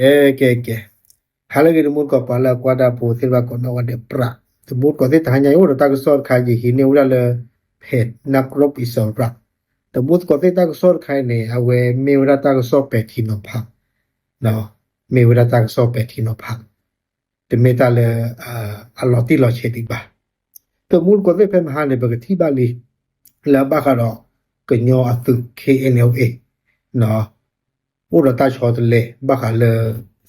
ကဲ ကဲ ကဲ, ဟါလၢအဂ့ၤ တမူတကိး ပှၤလၢအကွၢ်တၢ်ဖိသ့ၣ်တဖၣ်ကိးနီၢ်ဂၤဒဲး ပြး, တမူတကိးသ့ၣ် တဟါညါအံၤ အိၣ်ဒီးတၢ်ကစီၣ်တခါ ယဟံးန့ၢ်ဝဲဒၣ်လၢ ဖဲးနးကရိးပံးစီၤပြး, တမူတကိးသ့ၣ် တၢ်ကစီၣ်တခါအံၤန့ၣ် အဝဲမ့ၢ်ဝဲဒၣ်တၢ်ကစီၣ်ပဲာ်ထံနီၤဖး, မ့ၢ်ဝဲဒၣ်တၢ်ကစီၣ်ပဲာ်ထံနီၤဖး, တမ့ၢ်တၢ်လၢ အလီၤတံၢ်လီၤဆဲးဒံးဘၣ်. တမူတကိးသ့ၣ် ဖဲမဟါန့ၣ် ပကထံၣ်ဘၣ်လံ လၢဘၣ်ဃးဒီး ကညီအသုး K N L A အိၣ်ဒီးတၢ်ဆီတလဲ ဘၣ်ဃးလၢ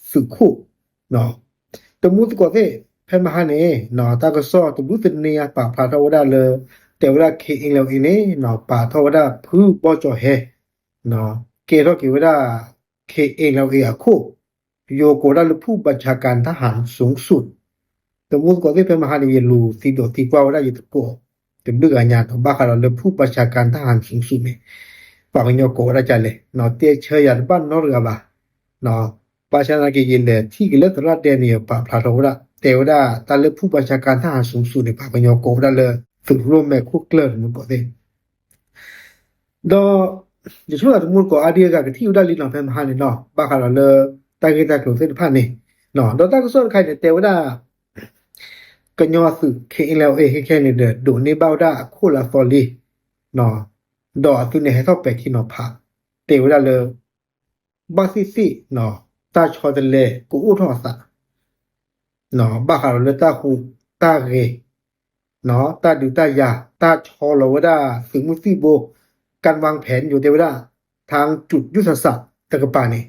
သုးခိၣ်, တမူတကိးသ့ၣ် ဖဲမဟါန့ၣ် တၢ်ကစီၣ်တဘျုးတနံၤညါ ပာ်ဖျါထီၣ်ဝဲဒၣ်လၢ တဲဝဲဒၣ် K N L A န့ၣ် ပာ်ထီၣ်ဝဲဒၣ်ဖုဘီကၠီၤဟဲ ကဲထီၣ်က့ၤဝဲဒၣ် K N L A အခိၣ်, ယိၤကိးဝဲဒၣ်လၢ ဖုဘၣ်ဆၣ်ကၣ်တၢ်ဟၣ်စုၣ်စုၣ်, တမူတကိးသ့ၣ် ဖဲမဟါန့ၣ် ယလူၤသံဒိးသံကွၢ်ဝဲဒၣ်ယသကိး တဘျုးဂၤညါ ဘၣ်ဃးဒီးလၢ ဖုဘၣ်ဆၣ်ကၣ်တၢ်ဟၣ်စုၣ်စုၣ်န့ၣ် ပှၤကညီကိးဝဲဒၣ်ဒ်လဲၣ်, တဲဆၢယၤတဘၣ်နီတဂၤဘၣ်. ဘၣ်ဆၣ်သနာ်က့ ယလဲၤထံၣ်က့ၤလၢသရၣ်ဒဲန့ၣ် ပာ်ဖျါထီၣ်ဝဲဒၣ် တဲဝဲဒၣ်တၢ်လၢ ဖုဘၣ်ဆၣ်ကၣ်တၢ်ဟၣ်စုၣ်စုၣ်န့ၣ် ပှၤကညီကိးဝဲဒၣ်လၢ သုးရိၣ်မဲာ်ခိၣ်ကျၢၢ် တမူတကိးသ့ၣ် ဒီး ယဆိကမိၣ်တမူတကိးအါဒံအါဂၤ ကထံၣ်ဝဲဒၣ်လံနီၤ ဖဲမဟါန့ၣ်နီၤ ဘၣ်ဃးဒီးလၢ တၢ်ဂ့ၢ်တၢ်ကျိၤသ့ၣ်တဖၣ်န့ၣ်, ဒီးတၢ်ကစီၣ်တခါအံၤန့ၣ် တဲဝဲဒၣ် ကညီအသုး K N L A ခဲခဲန့ၣ်ဒီး ဒိးန့ၢ်ဘၣ်ဝဲဒၣ်အခိၣ်လၢအသီလံ, ဒီးအသုးန့ၣ်ဟဲထီၣ်ပဲာ်ထံနီၤဖး တဲဝဲဒၣ်လၢ ဘၣ်သ့ၣ်သ့ၣ် တၢ်ဆီတလဲကအိၣ်ထီၣ်အသး ဘၣ်ဃးဒီးလၢတၢ်ဟူးတၢ်ဂဲၤ, တၢ်ဒုးတၢ်ယၤ တၢ်ဆီလီၤဝဲဒၣ်သုးမုၢ်သံၣ်ဘိ ကၣ်ဝၣ်ဖဲး ယိၤတဲဝဲဒၣ် ထၢၣ်ကၠူၣ်ယူၢ်သးစးတကပၤန့ၣ်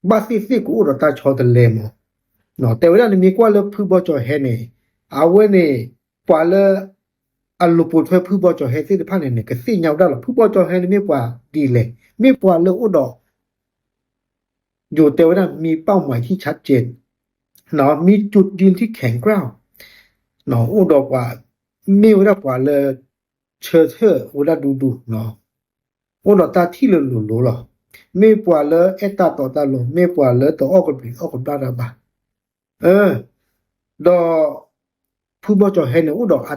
ဘၣ်သ့ၣ်သ့ၣ်ကအိၣ်ဒီးတၢ်ဆီတလဲမး, တဲဝဲဒၣ်နမ့ၢ်ကွၢ်လၢဖုဘီကၠီၤဟဲန့ၣ် အဝဲန့ၣ် ပှၤလၢ အလူၤပိာ်ထွဲဖုဘီကၠီၤဟဲသ့ၣ်တဖၣ်န့ၣ်န့ၣ် ကသ့ၣ်ညါဝဲဒၣ်လီၤ ဖုဘီကၠီၤဟဲန့ၣ်မ့ၢ်ပှၤဒ်လဲၣ် မ့ၢ်ပှၤလၢအိၣ်ဒီး ယိၤတဲဝဲဒၣ် မံပာ်မွဲထံဆးကဲး မံကၠူၣ်ဒံထံခဲၣ်ကြၢ် အိၣ်ဒီးပှၤ မ့ၢ်ဝဲဒၣ်ပှၤလၢ ဆၢထၢၣ်ဝဲဒၣ်ဒူဒူ အိၣ်ဒီးတၢ်ထံၣ်လၢလိၤလိၤလီၤ. မ့ၢ်ပှၤလၢအဲၣ်တၢ်တီတၢ်လိၤ မ့ၢ်ပှၤလၢတအီၣ်ကဘျံးအီၣ်ကဘျၣ်တၢ်ဘၣ်. ဒီး ဖုဘီကၠီၤဟဲန့ၣ် အိၣ်ဒီး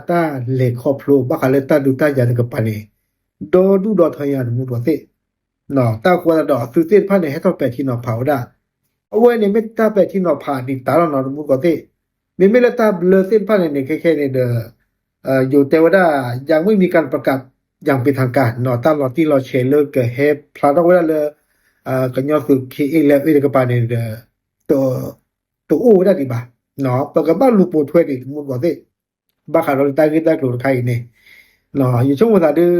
အတၢ်လဲၤခီဖျိ ဘၣ်ဃးလၢတၢ်ဒုးတၢ်ယၤတကပၤန့ၣ် ဒီဒူၣ်ဒီထၢညါ တမူတကိးသ့ၣ် တၢ်ဃိသတးဒီးအသုးသ့ၣ်တဖၣ်န့ၣ် ဟဲထီၣ်ပဲာ်ထံနီၤဖးဝဲဒၣ်. အဝဲန့ၣ်မ့ၢ်တၢ်ပဲာ်ထံနီၤဖးဒံးတၢ်လီၤနီၤ တမူတကိးသ့ၣ်. မ့မ့ၢ်လၢတၢ်ဘျၢသ့ၣ်တဖၣ်န့ၣ်န့ၣ် ခဲခဲန့ၣ်ဒီး ယိၤတဲဝဲဒၣ် ယၤမ့ၢ်မံၤကၣ်ပကးယၣ်ပ့ၤထၣ်ကၣ်နီၤ တၢ်လီၤတံၢ်လီၤဆဲးလၢကဟဲဖျါထီၣ်ဝဲဒၣ်လၢ ကညီသုး K N L A တကပၤန့ၣ်ဒီး တအိၣ်ဝဲဒၣ်ဒံးဘၣ်. ပကဘၣ်လူၤပိာ်ထွဲဒံး တမူတကိးသ့ၣ် ဘၣ်ဃးဒီးလၢတၢ်ဂ့ၢ်တၢ်ကျိၤတခါအံၤန့ၣ် ယဆိကမိၣ်သးဒီး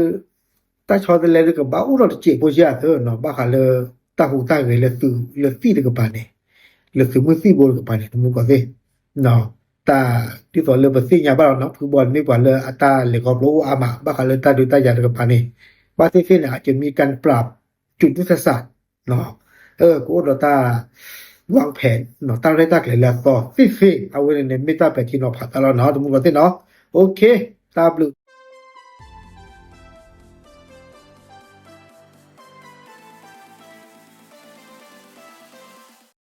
တၢ်ဆီတလဲဒီးကဘၣ်အိၣ်ထီၣ်တစဲးဖိစ့ၢ်အသိးနီၤ ဘၣ်ဃးလၢ တၢ်ဟူးတၢ်ဂဲၤလၢသုးလၢသံၣ်တကပၤန့ၣ် လၢသုးမုၢ်သံၣ်ဘိတကပၤန့ၣ် တမူတကိးသ့ၣ် တၢ်ဒ်သိးလၢပသ့ၣ်ညါဘၣ်လီၤနီၤ ဖုဘီန့ၣ်မ့ၢ်ပှၤလၢအတၢ်လဲၤခီဖျိအိၣ်အါမး ဘၣ်ဃးလၢတၢ်ဒုးတၢ်ယၤတကပၤန့ၣ် ဘၣ်သ့ၣ်သ့ၣ်န့ၣ် အကမံၤကၣ်ပြး ကၠူၣ်ဒူၣ်သးစး ကအိၣ်ဒီးတၢ် ဝၣ်ဖဲး တၢ်ရဲၣ်တၢ်ကျဲၤလၢအသီသ့ၣ်သ့ၣ် အဝဲန့ၣ်န့ၣ် မ့ၢ်တၢ်ပဲာ်ထံနီၤဖးတၢ်လီၤနီၤ တမူတကိးသ့ၣ်နီၤ. တၢ်ဘျုး